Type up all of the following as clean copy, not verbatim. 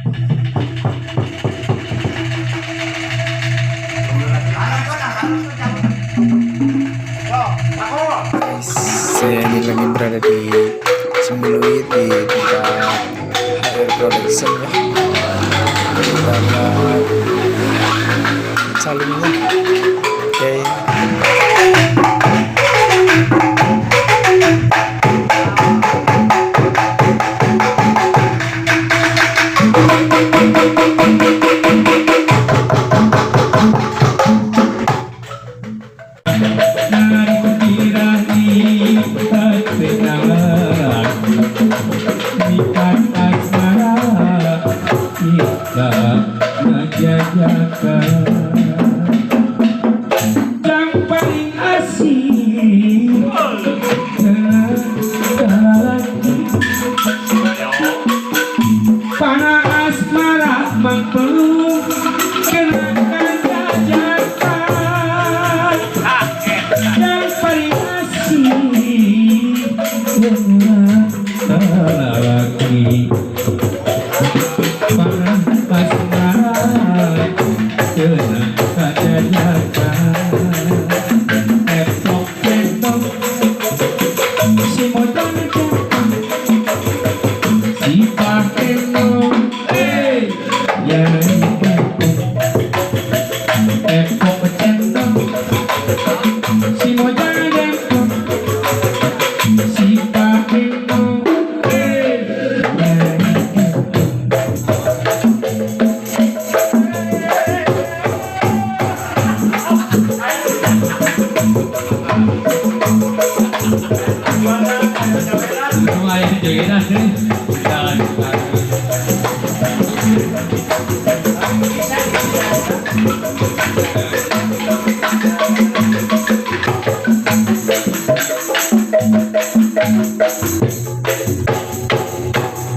Guys, saya ini lagi berada di Ciumbuleuit di tempat HR Production ya. Kita lihat calungnya. Oke. Ikat asmara kita ngajajakan yang paling asik lagi para asmara mangpelung kenakan jajakan yang paling asik lagi para asmara kenakan jajakan epok centong si motor centong si pakeno eh ya epok centong si motor centong si pakeno eh ya. Lumayan jogetan nih. Jangan.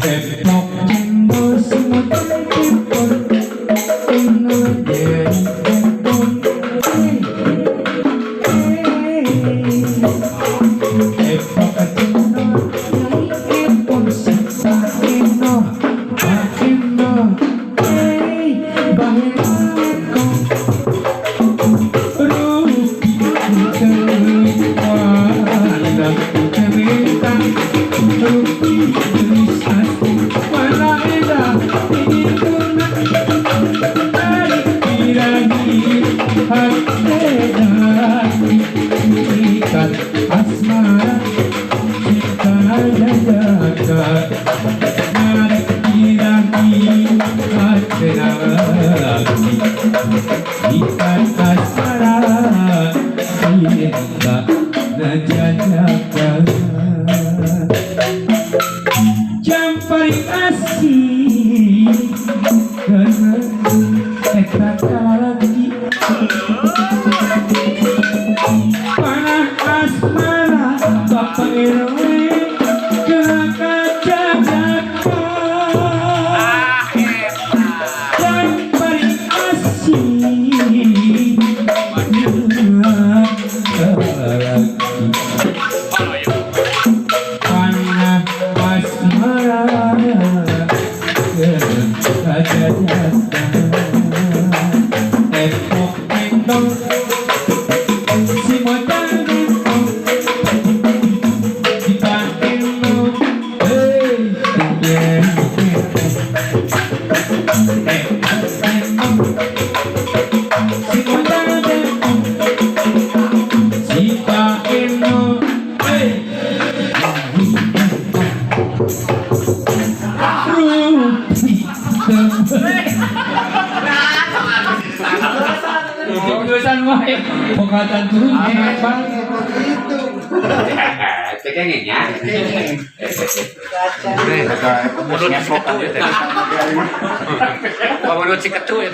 Epok cendol si motor cendol eno jadi epon epok cendol epon si eno eno eh baheko rupi cerita rupi asli wala eda itu ikat asmara cinta jajakan narik birahi hati ikat asmara cinta jajakan jam paling asik karena eta lagi panah asmara bapak RW jajakan yang paling asik lagi panah asmara jajakan epok endong si motor endong kita endong hey yeah endong si motor endong si pak endong hey rupi. Urusan wae pengatan turun apa? Cekengnya. Menurut si ketu ya. Menurut si ketu ya.